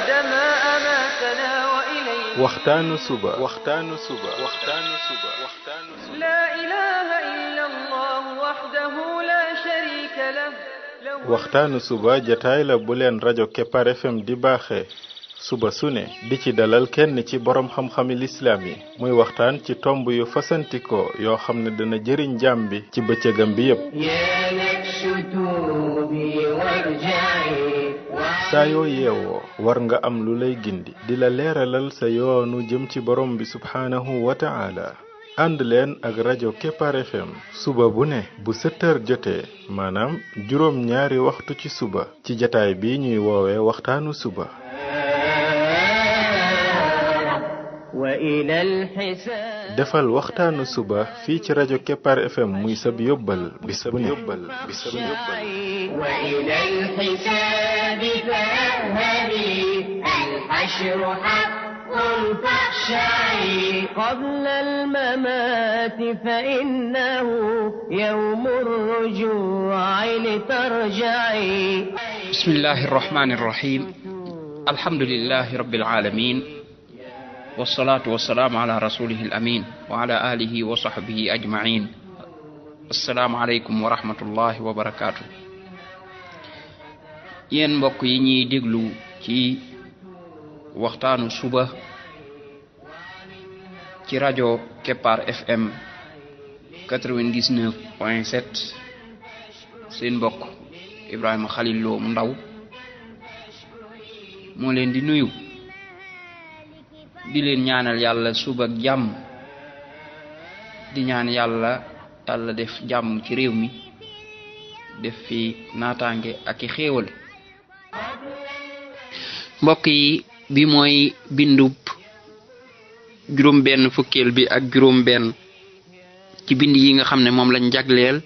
بعدما أماتنا وإليه waxtaanu suba لا إله إلا الله وحده لا شريك له waxtaanu suba jataay la bu leen rajo Kepar FM di baaxee suba su ne di ci dalal kenn ci borom xam-xami lislaam yi muy waxtaan ci tomb yu fasantikoo yoo xam ne dana jëriñ jaam bi ci bëccëgam bi yépp saa yoo yeewoo war nga am lu lay gindi di la leeralal sa yoonu jëm ci borom bi subhaanahu wa ta'ala ànd leen ak rajo Kepar FM suba bu ne bu 7h jotee maanaam juróom ñaari waxtu ci suba ci jataay bi ñuy woowee waxtaanu suba defal waxtaanu suba fii ci rajo Kepar FM muy sab yóbbal bis bu ne قبل الممات فإنه يوم الرجوع لترجعي بسم الله الرحمن الرحيم الحمد لله رب العالمين والصلاة والسلام على رسوله الأمين وعلى آله وصحبه أجمعين السلام عليكم ورحمة الله وبركاته yéen mbokk yi ñuy déglu ci waxtaanu suba ci rajo Kepar FM 99.7 seen mbokk Ibrahima Khalil Lo mu ndaw moo leen di nuyu di leen ñaanal yàlla suba ak jàmm di ñaan yàlla def jàmm ci réew mi def fi naataange ak i xéewal mbokk yi bi mooy bindub juróom benn fukkeel bi ak juróom benn ci bind yi nga xam ne moom lañ jagleel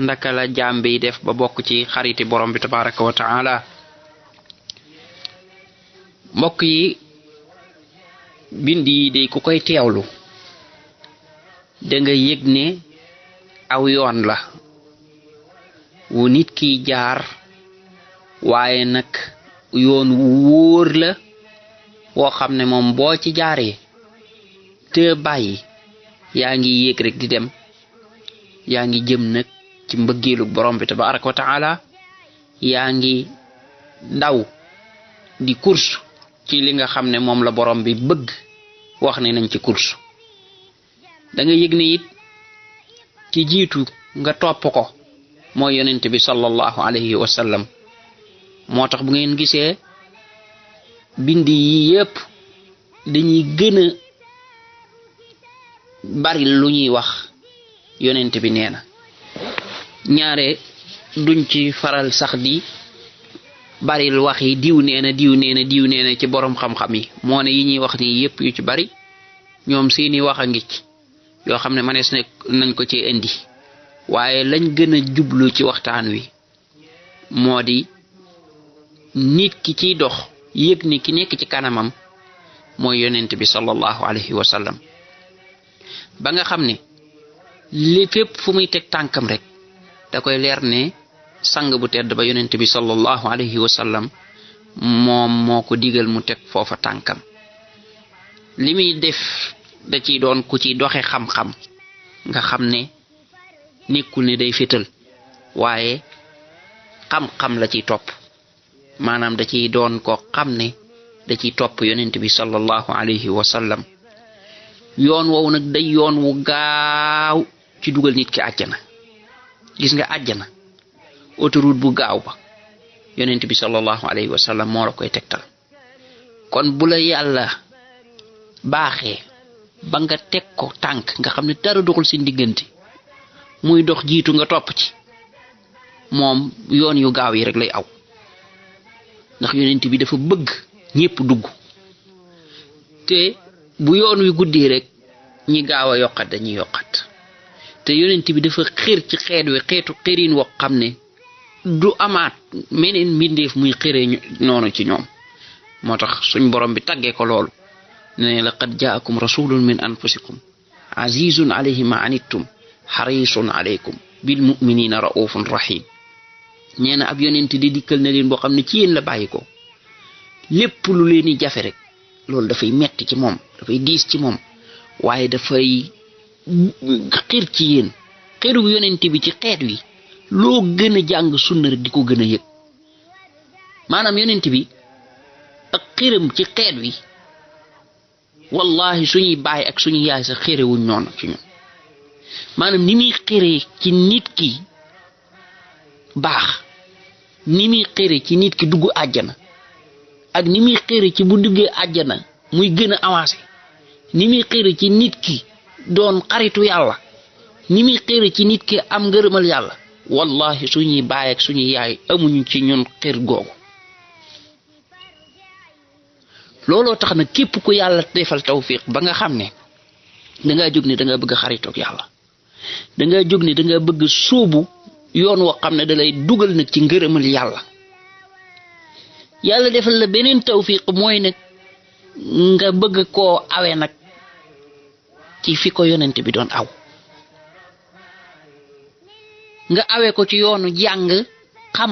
ndaka la jaam bi def ba bokk ci xariti borom bi tabaraka wa taala mbokk yi bind yi day ku koy teewlu da nga yëg ne aw yoon la wu nit ki jaar waaye nag yoon wu wóor la woo xam ne moom boo ci jaaree te bàyyi yaa ngi yéeg rek di dem yaa ngi jëm nag ci mbëggeelu borom bi tabaraka wa taala yaa ngi daw di course ci li nga xam ne moom la borom bi bëgg wax ne nañ ci course da nga yëg ne it ci jiitu nga topp ko mooy yonent bi sallallahu alayhi wa sallam moo tax bu ngeen gisee bind yi yépp dañuy gën a bari lu ñuy wax yonent bi nee na ñaare duñ ci faral sax di baril wax yi diw nee na ci borom xam-xam yi moo ne yi ñuy wax ni yépp yu ci bari ñoom seeni wax a ngi ci yoo xam ne manees nañ ko ci indi waaye lañ gën a jublu ci waxtaan wi moo di nit ki ciy dox yëg ni ki nekk ci kanamam mooy yonent bi sallallahu alayhi wa sallam ba nga xam ne li fépp fu muy teg tànkam rek da koy leer ne sang bu tedd ba yonent bi sallallahu alayhi wa sallam moom moo ko digal mu teg foofa tànkam li muy def da ciy doon ku ci doxe xam-xam nga xam ne nekkul ne day fétal waaye xam-xam la ciy topp maanaam da ciy doon ko xam ne da ciy topp yonent bi sallallahu alayhi wa sallam yoon woowu nag day yoon wu gaaw ci dugal nit ki àjjana gis nga àjjana autoroute bu gaaw ba yonent bi sallallahu alayhi wa sallam moo la koy tegtal kon bu la yàlla baaxee ba nga teg ko tànk nga xam ne dara doxul seen diggante muy dox jiitu nga topp ci moom yoon yu gaaw yi rek lay aw ndax yonent bi dafa bëgg ñépp dugg te bu yoon wi guddee rek ñi gaaw a yokkat dañuy yokkat te yonent bi dafa xër ci xeet wi xeetu xërin woo xam ne du amaat meneen mbindeef muy xëree noonu ci ñoom moo tax suñ borom bi taggee ko loolu ne laqad jaakum rasulun min anfusikum azizun alayhi ma anittum harisun alaykum bil mu'minina raufun rahim nee na ab yonent di dikkal na leen boo xam ne ci yéen la bàyyi ko lépp lu leen di jafe rek loolu dafay metti ci moom dafay diis ci moom waaye dafay xir ci yéen xiru yonent bi ci xeet wi loo gën a jàng sunna rek di ko gën a yëg maanaam yonent bi ak xiram ci xeet wi wallahi suñuy baay ak suñuy yaay sax xirewuñ ñoon ci ñun maanaam ni muy xiree ci nit ki baax ni muy xire ci nit ki dugg àjjana ak ni muy xire ci bu duggee àjjana muy gën a avancé ni muy xire ci nit ki doon xaritu yàlla ni muy xire ci nit ki am ngërëmal yàlla wallahi suñuy baay ak suñuy yaay amuñu ci ñun xir googu looloo tax nag képp ku yàlla defal tawfiq ba nga xam ne dangaa jóg ne danga bëgg a xaritoog yàlla dangaa jóg ne danga bëgg sóobu yoon woo xam ne da lay dugal nag ci ngërëmal yàlla yàlla defal la beneen tawfiq mooy nag nga bëgg koo awe nag ci fi ko yonent bi doon aw nga awe ko ci yoonu jàng xam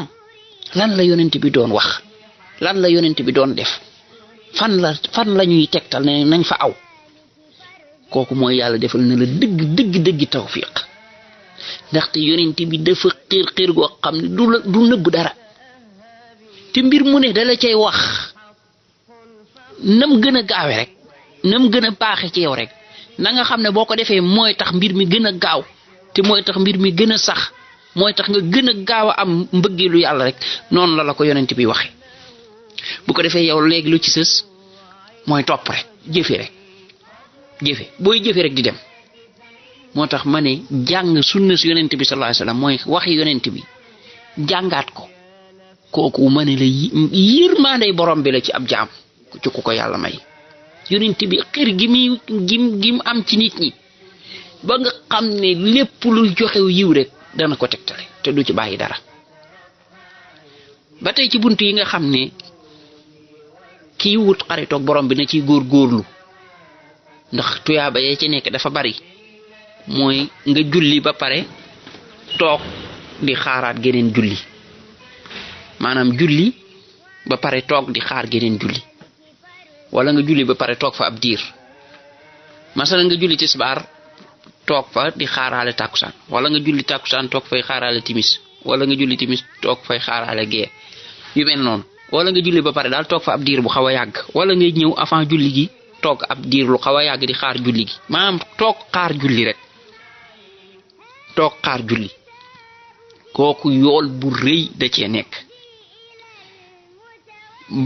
lan la yonent bi doon wax lan la yonent bi doon def fan la ñuy tegtal ne nañ fa aw kooku mooy yàlla defal na la dëgg tawfiq ndaxte yonent bi dafa xir goo xam ne du nëbb dara te mbir mu ne dala cay wax nam gën a gaawe rek nam gën a baaxe ci yow rek na nga xam ne boo ko defee mooy tax mbir mi gën a gaaw te mooy tax mbir mi gën a sax mooy tax nga gën a gaaw a am mbëggeelu yàlla rek noonu la ko yonent bi waxe bu ko defee yow léegi lu ci sës mooy topp rek jëfe booy jëfe rek di dem moo tax ma ne jàng sunna si yonent bi sallallahu alayhi wasallam mooy waxi yonent bi jàngaat ko kooku ma ne la yërmande borom bi la ci ab jaam ci ku ko yàlla may yonent bi xër gi mu am ci nit ñi ba nga xam ne lépp lu joxew yiw rek dana ko tegtale te du ci bàyyi dara ba tey ci bunt yi nga xam ne kii wut xaritoog borom bi na ciy góorgóorlu ndax tuyaaba yee ci nekk dafa bari mooy nga julli ba pare toog di xaaraat geneen julli maanaam julli ba pare toog di xaar geneen julli wala nga julli ba pare toog fa ab diir masalan nga julli tisbaar toog fa di xaaraale tàkkusaan wala nga julli tàkkusaan toog fay xaaraale timis wala nga julli timis toog fay xaaraale gee yu mel noonu wala nga julli ba pare daal toog fa ab diir bu xaw a yàgg wala ngay ñëw avant julli gi toog ab diir lu xaw a yàgg di xaar julli gi maanaam toog xaar julli rek toog xaar julli kooku yool bu rëy da cee nekk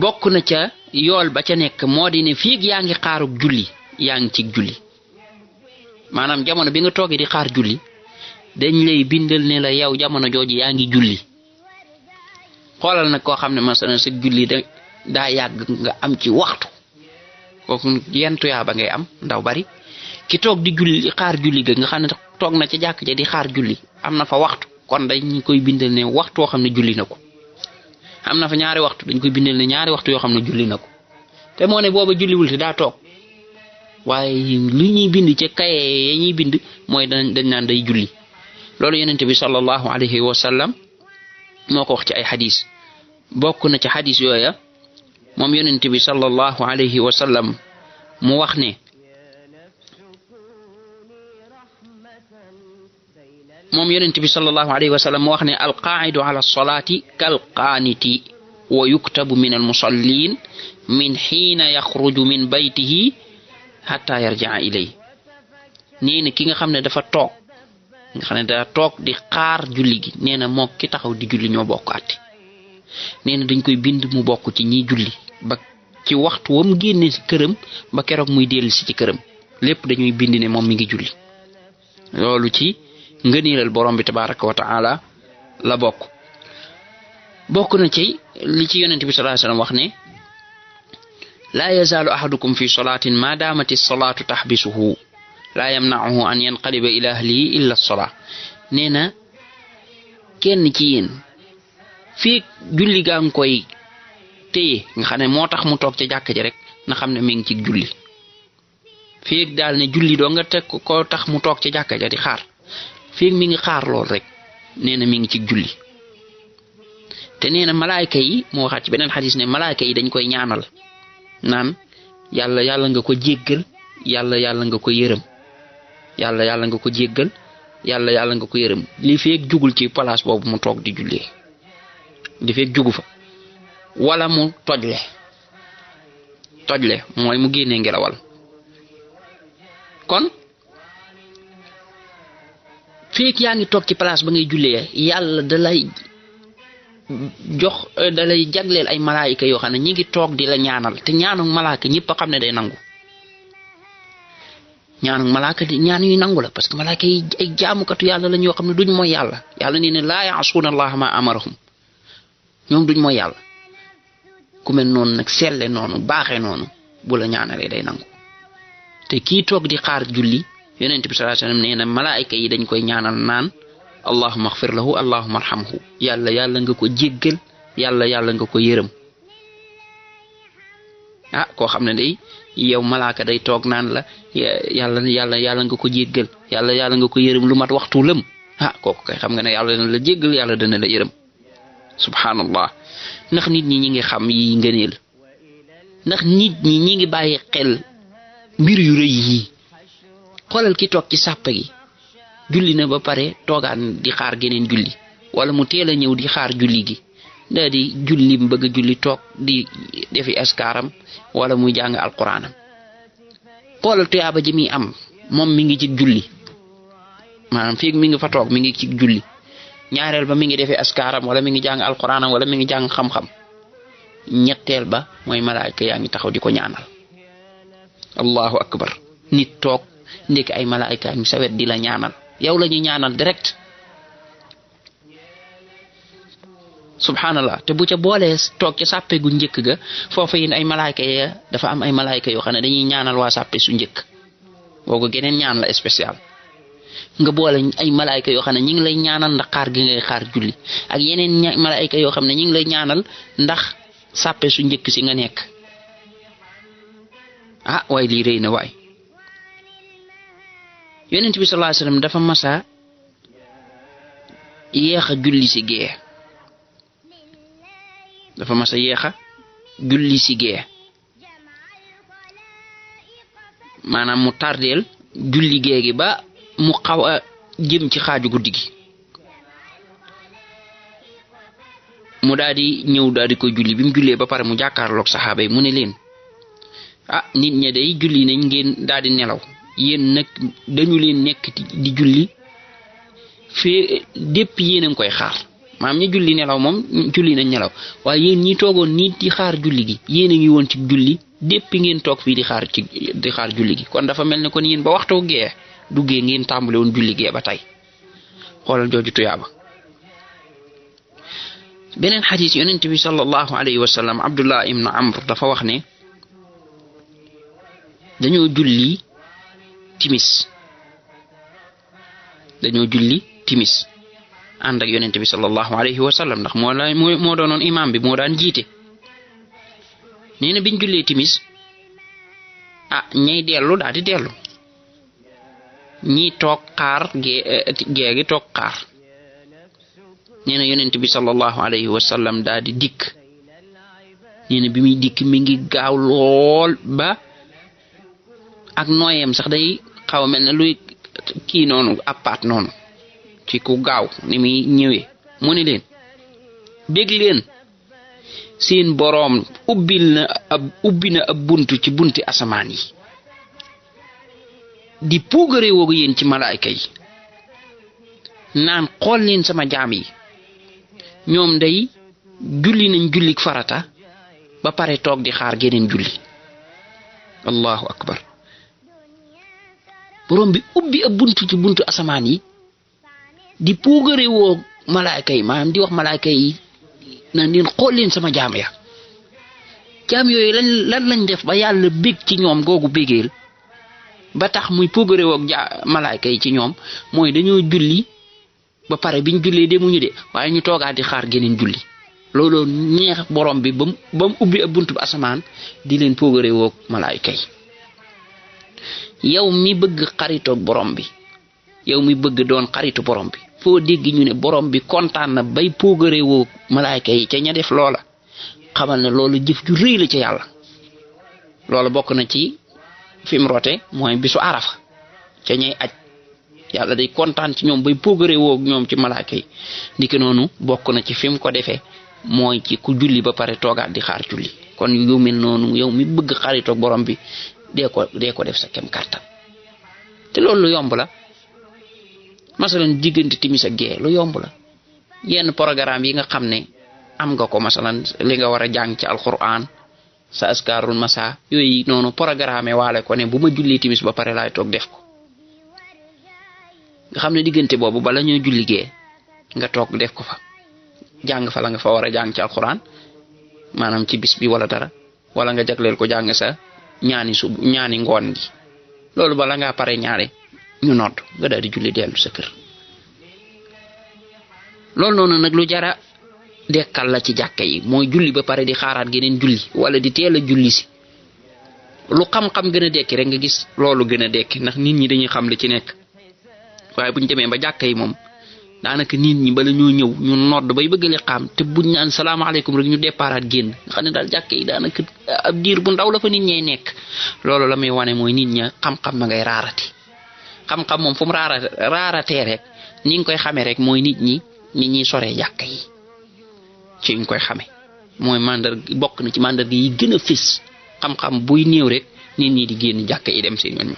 bokk na ca yool ba ca nekk moo di ne fii yaa ngi xaarug julli yaa ngi ci julli maanaam jamono bi nga toogee di xaar julli dañ lay bindal ne la yow jamono jooju yaa ngi julli xoolal nag koo xam ne masalan sa julli daa yàgg nga am ci waxtu kooku yenn tuyaaba ngay am ndaw bari ki toog di julli xaar julli ga nga xam ne toog na ca jàkk ja di xaar julli am na fa waxtu kon dañ koy bindal ne waxtu woo xam ne julli na ko am na fa ñaari waxtu dañ koy bindal ne ñaari waxtu yoo xam ne julli na ko te moo ne booba julliwul te daa toog waaye li ñuy bind ca kaye yi ñuy bind mooy dañ naan day julli loolu yonent bi sallallahu alayhi wa sallam moo ko wax ci ay xadis bokk na ci xadis yooya moom yonent bi sallallahu alayhi wa sallam mu wax ne alqaa'idu ala salaati kalqaaniti wa yuktabu min almusallin min xiina yaxruju min baytihi hatta yarjaa ilay nee na ki nga xam ne dafa toog nga xam ne daa toog di xaar julli gi nee na moo ki taxaw di julli ñoo bokk àtte nee na dañ koy bind mu bokk ci ñiy julli ba ci waxtu wam génne ci këram ba keroog muy dellu si ci këram lépp dañuy bind ne moom mi ngi julli loolu ci ngëneelal borom bi tabaraka wa taala la bokk na ci li ci yonent bi sallallahu alayhi wasallam wax ne laa yazaalu ahadukum fi salaatin ma daamati salaatu taxbisuhu laa yamna'uhu an yanqaliba ila ahlihi illa as-salaa nee na kenn ci yéen fii julli gaa ngi koy téye nga xam ne moo tax mu toog ca jàkk ji rek na xam ne mi ngi ci julli fii daal ne julli doo nga teg ko tax mu toog ca jàkk ja di xaar fii mi ngi xaar lool rek nee na mi ngi ci julli te nee na malaayka yi moo waxaat ci beneen xadis ne malaayka yi dañ koy ñaanal naan yàlla yàlla nga ko jéggal yàlla nga ko yërëm yàlla nga ko jéggal yàlla nga ko yërëm li feek jugul ci place boobu mu toog di jullee li feek jugu fa wala mu tojle mooy mu génnee ngelawal kon feek yaa ngi toog ci place ba ngay jullee yàlla dalay jagleel ay malaayika yoo xam ne ñi ngi toog di la ñaanal te ñaanu malaaka ñëpp a xam ne day nangu ñaanu malaaka di ñaan yu nangu la parce que malaaka yi ay jaamukatu yàlla la ñoo xam ne duñ mooy yàlla yàlla nee ne laa yaasuuna allaha ma amarahum ñoom duñ mooy yàlla ku mel noonu nag selle noonu baaxee noonu bu la ñaanalee day nangu te kii toog di xaar julli yonent bi sallallahu alayhi wasallam nee na malaayika yi dañ koy ñaanal naan allahumma ighfir lahu allahumma arhamhu yàlla nga ko jéggal yàlla nga ko yërëm koo xam ne day yow malaaka day toog naan la yàlla nga ko jéggal yàlla nga ko yërëm lu mat waxtu lëm kooku kay xam nga ne yàlla dana la jéggal yàlla dana la yërëm subhanallah ndax nit ñi ñi ngi xam yi ngëneel ndax nit ñi ñi ngi bàyyi xel mbir yu rëy yi xoolal ki toog ci sàppe gi julli na ba pare toogaan di xaar geneen julli wala mu teel a ñëw di xaar julli gi daa di julli bëgg a julli toog di defi askaaram wala muy jàng alquraanam xoolal tuyaaba ji muy am moom mi ngi ci julli maanaam fii mi ngi fa toog mi ngi ci julli ñaareel ba mi ngi defi askaaram wala mi ngi jàng alquraanam wala mi ngi jàng xam-xam ñetteel ba mooy malaayka yaa ngi taxaw di ko ñaanal allahu akbar nit toog ndek ay malaayka ñu sawet di la ñaanal yow la ñuy ñaanal direct subhanallah te bu ca boolee toog ca sàppe gu njëkk ga foofa yin ay malaayka ya dafa am ay malaayka yoo xam ne dañuy ñaanal waa sàppe su njëkk boogu geneen ñaan la spécial nga boole ay malaayka yoo xam ne ñi ngi lay ñaanal ndax xaar gi ngay xaar julli ak yeneen malaayka yoo xam ne ñi ngi lay ñaanal ndax sàppe su njëkk si nga nekk waaye lii rëy na waay yonent bi sallallahu alayhi wasallam dafa masa yéex a julli si gee maanaam mu tardeel julli gee gi ba mu xaw a jëm ci xaaju guddi gi mu daal di ñëw daal di koy julli bi mu jullee ba pare mu jàkkaarloog saxaaba yi mu ne leen nit ña day julli nañ ngeen daal di nelaw yéen nag dañu leen nekk di julli fee dépp yéen a ngi koy xaar maam ñi julli nelaw moom julli nañ nelaw waaye yéen ñi toogoon nii di xaar julli gi yéen a ngi woon ci julli dépp ngeen toog fii di xaar julli gi kon dafa mel ne kon yéen ba waxtoo gee duggee ngeen tàmbale woon julli gee ba tey xoolal jooju tuyaaba beneen xadis yonent bi sallallahu alayhi wa sallam Abdullah ibn Amr dafa wax ne dañoo julli timis ànd ak yonent bi sallallahu alayhi wa sallam ndax moo doonoon imam bi moo daan jiite nee na biñ jullee timis ñay dellu daal di dellu ñi toog xaar gee gi toog xaar nee na yonent bi sallallahu alayhi wa sallam daal di dikk nee na bi muy dikk mi ngi gaaw lool ba ak nooyeem sax day xaw a mel ne luy kii noonu appaat noonu ci ku gaaw ni muy ñëwee mu ne leen bég leen seen boroom ubbi na ab buntu ci bunti asamaan yi di puugare woogu yéen ci malaayka yi naan xool leen sama jaam yi ñoom day julli nañ jullik farata ba pare toog di xaar geneen julli allahu akbar borom bi ubbi ab buntu ci buntu asamaan yi di puugare woo malaayka yi maanaam di wax malaayka yi naan leen xool leen sama jaam ya jaam yooyu lan lañ def ba yàlla bég ci ñoom googu bégeel ba tax muy puugare woo malaayka yi ci ñoom mooy dañoo julli ba pare biñ jullee demuñu de waaye ñu toogaat di xaar geneen julli looloo neex borom bi ba mu ubbi ab buntu bu asamaan di leen puugare woo malaayka yi yow mi bëgg xaritoog borom bi yow mi bëgg doon xaritu borom bi foo dégg ñu ne borom bi kontaan na bay poogare woo malaayka yi ca ña def loola xamal ne loolu jëf ju rëy la ca yàlla. loolu bokk na ci fi mu rote mooy bisu arafa ca ñay aj yàlla day kontaan ci ñoom bay poogare woo ñoom ci malaayka yi. ndiki noonu bokk na ci fi mu ko defee mooy ci ku julli ba pare toogaat di xaar julli. kon yu mel noonu yow mi bëgg xaritoog borom bi dee ko def sa kem kàttan te loolu lu yomb la. masalan diggante timis ak gee lu yomb la. yenn programme yi nga xam ne am nga ko masalan li nga war a jàng ci alquran sa askarul masa yooyu noonu programme waale ko ne bu ma julli timis ba pare laay toog def ko nga xam ne diggante boobu bala ñoo julli gee nga toog def ko fa jàng fa la nga fa war a jàng ci alquran maanaam ci bis bi wala dara wala nga jagleel ko jàng sa ñaani ngoon gi loolu bala ngaa pare ñaare ñu nodd nga daal di julli dellu sa kër. loolu noonu nag lu jara dekkal la ci jàkka yi mooy julli ba pare di xaaraat geneen julli wala di teel a julli si lu xam-xam gën a dekki rek nga gis loolu gën a dekki ndax nit ñi dañuy xam li ci nekk. waaye buñ demee ba jàkka yi moom daanaka nit ñi bala ñoo ñëw ñu nodd bay bëgg li xam te buñ naan salaamaaleykum rek ñu déparaat génn nga xam ne daal jàkka yi daanaka ab diir bu ndaw la fa nit ñay nekk. loolu la muy wane mooy nit ña xam-xam ma ngay raarati. xam-xam moom fu mu raaratee rek ni nga koy xamee rek mooy nit ñi soree jàkka yi ci ñu koy xamee mooy bokk na ci mandarga yi gën a fés xam-xam buy néew rek nit ñi di génn jàkka yi dem seen yoon.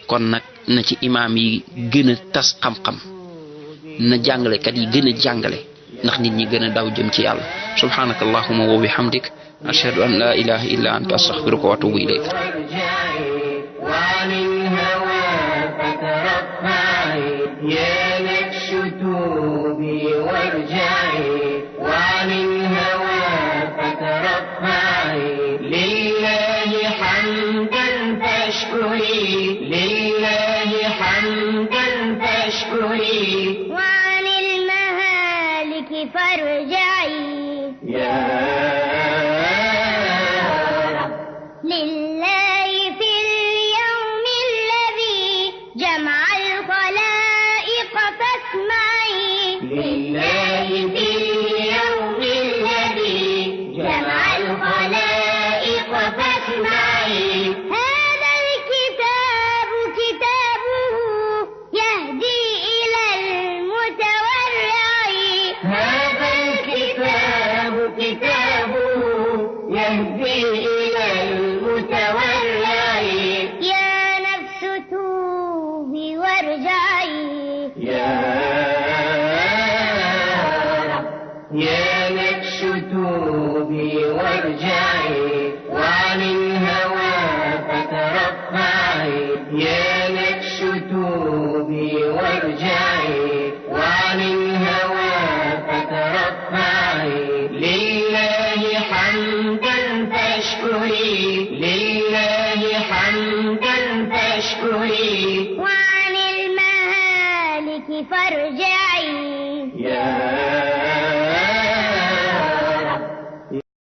kon nag na ci imaam yi gën a tas xam-xam na jàngalekat yi gën a jàngale ndax nit ñi gën a daw jëm ci yàlla. subhanaka allahumma wa bihamdik ashhadu an la ilaha illa anta astaghfiruka wa atubu ilayk. وعن المهالك فارجعي يا رب لله في اليوم الذي جمع الخلائق فاسمعي لله في اليوم الذي جمع الخلائق فاسمعي هذا الكتاب كتابه يهدي إلى المتورع هذا الكتاب كتابه يهدي إلى المتورع يا نفس توبي وارجعي يا رب يا نفس توبي وارجعي وعن الهوى فترفعي يا نفس توبي وارجعي وعن الهوى فترفعي لله حمدا فاشكري لله حمدا فاشكري وعن المهالك فارجعي يا